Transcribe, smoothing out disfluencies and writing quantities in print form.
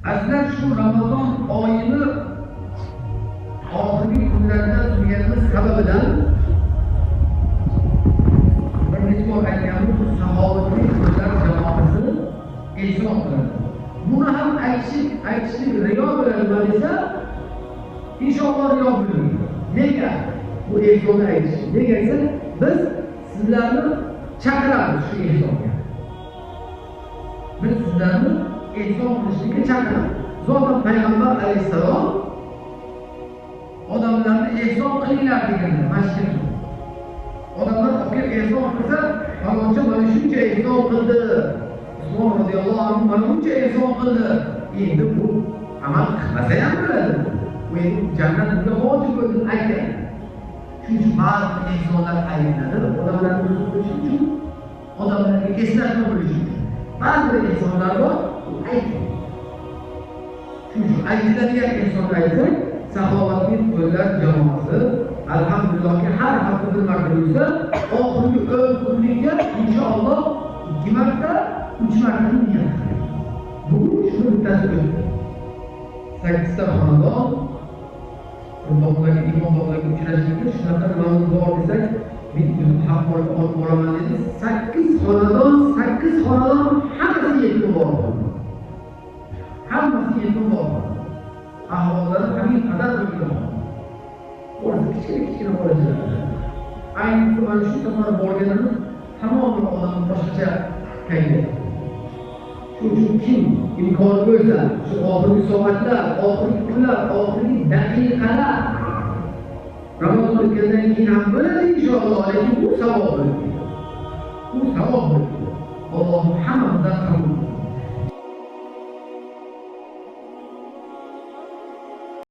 Azizlar, shu Ramazon oyini oxirgi kunlarida turganimiz sababidan bir necha bor aytganmiz, saxovatli kunlar jamoasi ehson qiladi. Buni ham aytishlik riyo bo'ladimi desa, inshaalloh riyo bo'lmaydi. Nega? Bu ehsonni aytish. Nega desa, biz sizlarni chaqiramiz shu ehsonga. Biz sizlarni ehson qilishlikka chaqiramiz. Zotan Payg'ambar alayhissalom odamlarni ehson qilinglar deganlar, masjidda. Odamlar olib kelib ehson qilsa, falonchi mana shuncha ehson qildi. Usmon roziyallohu anhu mana buncha ehson qildi. Endi bu amal qilmasa ham bo'ladi. Bu endi jannat unga vojib bo'ldi aytgan. Shuning uchun ba'zi ehsonlar aytiladi, odamlarni o'zi bilishi uchun, odamlarga eslatma bo'lishi uchun. Ba'zi bir ehsonlar bor, u aytiladi. Shuning uchun aytiladigan ehsonni aytsak, saxovatli qo'llar jamoasi alhamdulillahki har hafta bir marta bo'lsa, oxirgi 10 kunlikka inshaalloh 2 marta, 3 marta niyat qiladi. Bugun shuni bittasi o'tdi. 8 ta xonadon domlaga, imom domlaga uchrashlikda shunaqa nimamiz bor desak, men o'zim haq olib boraman dedi. 8 xonadon, 8 xonadon hammasi yetim bor. Hammasi yetim bor. Ahvollari haqiqatan bo'lgan. Bolasi kichkina kichkina bolachalar. Ayniqsa mana shu safar borganimiz tamomiy odam boshqacha kayfiyat. Shuning uchun kim imkoni bo'lsa, shu oxirgi soatlar, oxirgi kunlar, oxirgi daqiqalar Ramazon o'tgandan keyin ham bo'ladi inshaalloh, lekin bu savob bo'ladi. Bu savob bo'ladi. Allohim hammamizdan qabul qilsin.